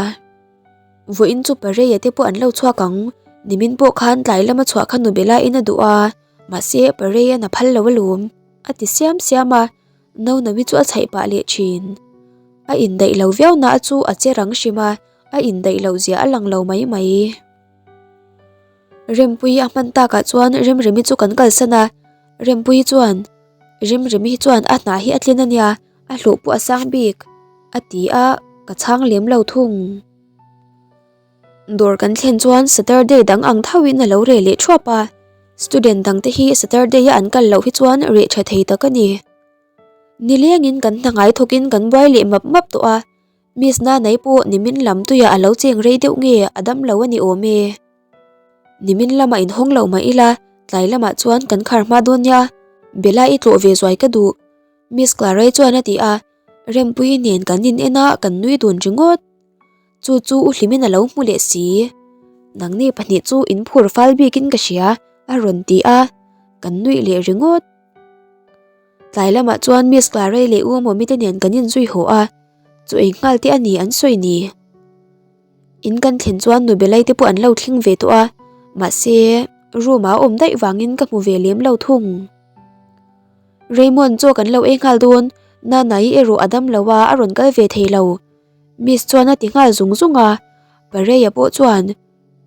Vawiin chu Pareia te pawh an lo chhuak ang, nimin pawh khan tlai lama chhuah kha Nubela-in a duh a, mahse Pareia'n a phal lo alawm, a ti siam siam a, Naunawi chu a chhaih pah leh thin. A indaih lo viau na a chu a che rang hrim a, a indaih loh zia a lang lo mai mai. Rempuii a hman takah chuan Remremi chu kan kalsan a, Rempuii chuan, Remremi hi chuan a hna hi a tlin a nia, a hlawh pawh a sang bik, a ti a, ka chhang lem lo thung. Dawr kan thlen chuan Saturday dang ang thauhin a lo reh leh thuap a, student dang te hi Saturday a an kal loh hi chuan reh tha thei tak a ni. Nilengin kan hna ngai thawkin kan buai leh map map tawh a, Miss Nanai pawh nimin lam tuiah a lo cheng rei deuh nge a dam lo a ni awm e. Nimin lamah inhawng lo mah ila tlai lamah chuan kan khar hma dawn nia, Bella i tlawh ve zuai ka duh, Miss Clarai chuan a ti a, Rempuii nen kan in en a kan nui dun ringawt. Chu chu u Hlimin a lo hmu leh si. Nangni pahnih chu in phur fal bikin ka hria, a rawn ti a, kan nuih leh ringawt. Tlai lamah chuan Miss Claray leh U Mawmi te nen kan inzui haw a, chu ei nghal te a ni an sawi ni. In kan thlen chuan nu Belai te pawh an lo thleng ve tawh a, mahse room ah a awm daih vangin ka hmu ve lem lo thung. Raymond chaw kan lo ei nghal dawn, Nanai erawh a dam lo a, a rawn kal ve thei lo. Miss chuan a ti nghal zung zung a, Pareia pawh chuan,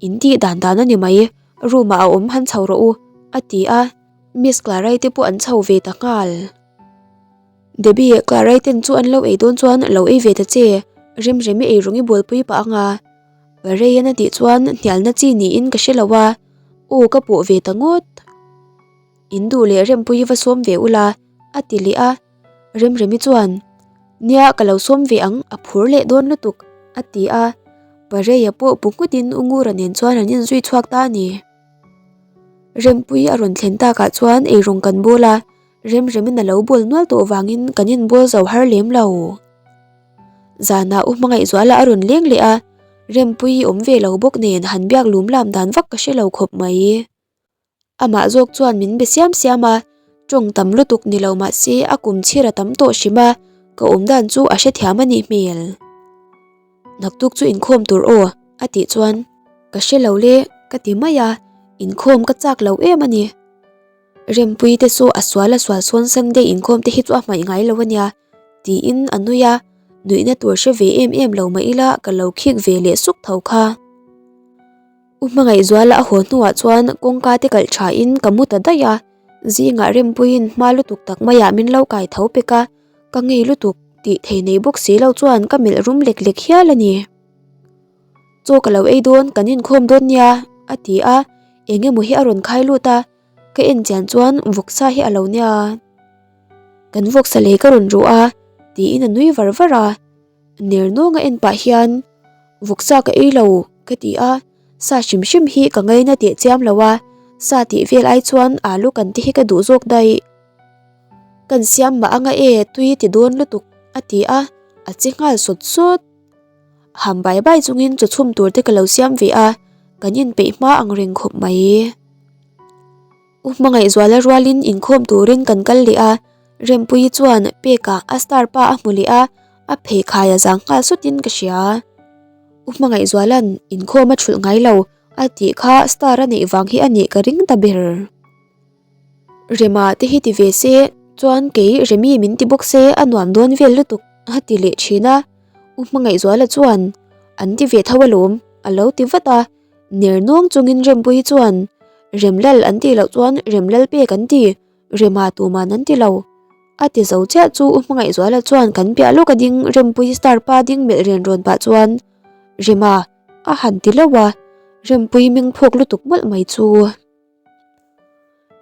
In tih dan dan a ni mai, room ah a awm han chho rawh u, a ti a, Miss Clarai te pawh an chho ve ta nghal. Debbie, Clarai ten chu an lo ei dawn chuan lo ei ve ta che, Remremi ei rawng i bualpui pah anga. Pareian a tih chuan hnialna chi niin ka hre lo a, aw ka pawh ve ta ngawt. In duh leh Rempuii va sawm ve ula, a ti leh a. Remremi chuan, Nia ka lo sawm ve ang, a phur leh dawn lutuk, a ti a. Pareia pawh bu nghutin U Ngura nen chuan an inzui chhuak ta a ni. Rempuii a rawn thlen takah chuan eirawng kan bawl a, Remremin a lo bawl nual tawh vangin kan inbawl zo har lem lo. Zanah U Hmangaihzuala a rawn leng leh a, Rempuii awm ve lo bawk nen han biak lum lam dan vak ka hre lo khawp mai. Amah zawk chuan min be siam siam a, tawng tam lutuk ni lo mah se a kum chhir a tam tawh hrim a, ka awm dan chu a hrethiam a nih hmel. Naktuk chu inkhawm tur aw, a tih chuan ka hre lo le ka ti mai a, inkhawm ka chak lo em a ni. Rempuii te chu a sual a sual sawn Sunday inkhawm te hi chu a hmaih ngai lo a nia tiin a nui a, nuihna tur hre ve em em lo mah ila ka lo khik ve leh suk tho kha. U Hmangaihzuala a haw hnuah chuan kawngka te kalh tha in ka mu ta daih a, zingah Rempuiin hma lutuk tak maiah min lo kai tho pek a, ka ngei lutuk tih thei nei bawk si lo chuan ka melh rum lek lek hial a ni. Chaw ka lo ei dawn kan inkhawm dawn nia a ti a, eng emaw hi a rawn khai lut a, ka en chian chuan vawksa hi a lo nia. Kan vawksa lei ka rawn ruh a tiin a nui var var a. Ner nawng a en pah hian vawksa ka ei lo ka ti a, sa hrim hrim hi ka ngaina teh chiam lo a, sa tih vel ai chuan alu kan te hi ka duh zawk daih. Kan siam mah anga e tui ti dawn lutuk a ti a, a che nghal sawt sawt. Ham bai bai chungin chaw chhum tur te ka lo siam ve a, kan inpeih hma ang reng khawp mai. U Hmangaihzuala rualin inkhawm turin kan kal leh a, Rempuii chuan Peka a star pa a hmu leh a, a pheikhai a zang nghal sawtin ka hria. U Hmangaihzuala'n inkhawm a thulh ngai lo a tih kha star a neih vang hi a nih ka ring ta ber. Rema te hi ti ve se chuan kei Remi min ti bawk se a nuam dawn vel lutuk a ti leh thin a, U Hmangaihzuala chuan an ti ve tho alawm a lo ti vat a. Ner nawng chungin Rempuii chuan, Remlal an tih loh chuan Remlal pek an ti, Rema tuman an ti lo. A ti zo chiah chu U Hmangaihzuala chuan kan piah lawk a ding Rempuii star pa ding melh ren rawn pah chuan, Rema, a han ti lo a, Rempuii meng phawk lutuk mawlh mai chu.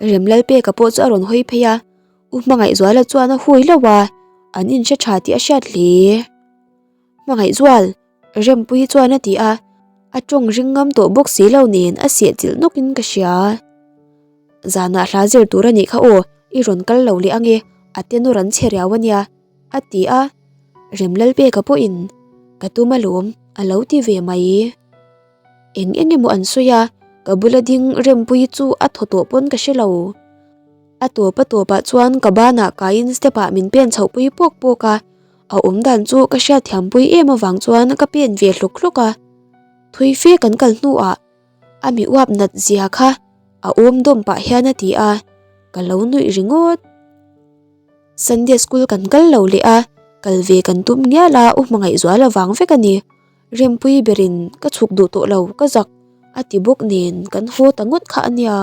Remlal peka pawh chu a rawn hawi phei a, U Hmangaihzuala chuan a hui lo a, an inhre tha tih a hriat hle. Hmangaihzual, Rempuii chuan a ti a, a tawng ring ngam tawh bawk si lo nen a seh chilh nawkin ka hria. Zanah hla zir tur a nih kha aw, i rawn kal lo leh ange, a tenawr an che riau a nia, a ti a, Remlalpeka pawhin, Ka tum alawm, a lo ti ve mai. Eng eng emaw an sawi a, ka bula ding Rempuii chu a thaw tawh pawn ka hre lo. A tawp a tawpah chuan ka banah kaiin step ah min pen chhoh pui pawk pawk a, a awm dan chu ka hriatthiam pui em avang chuan ka pen ve hlawk hlawk a. Thui fe kan kal hnuah a mi uap nat zia kha a awm dawm pah hian a ti a, ka lo nuih ringawt. Sunday school kan kal lo leh a, kal ve kan tum ngial a, u hmangaihzual avang vek a ni. Rempuii berin ka chhuk duh tawh lo ka zak a ti bawk nen kan haw ta ngawt kha a nia.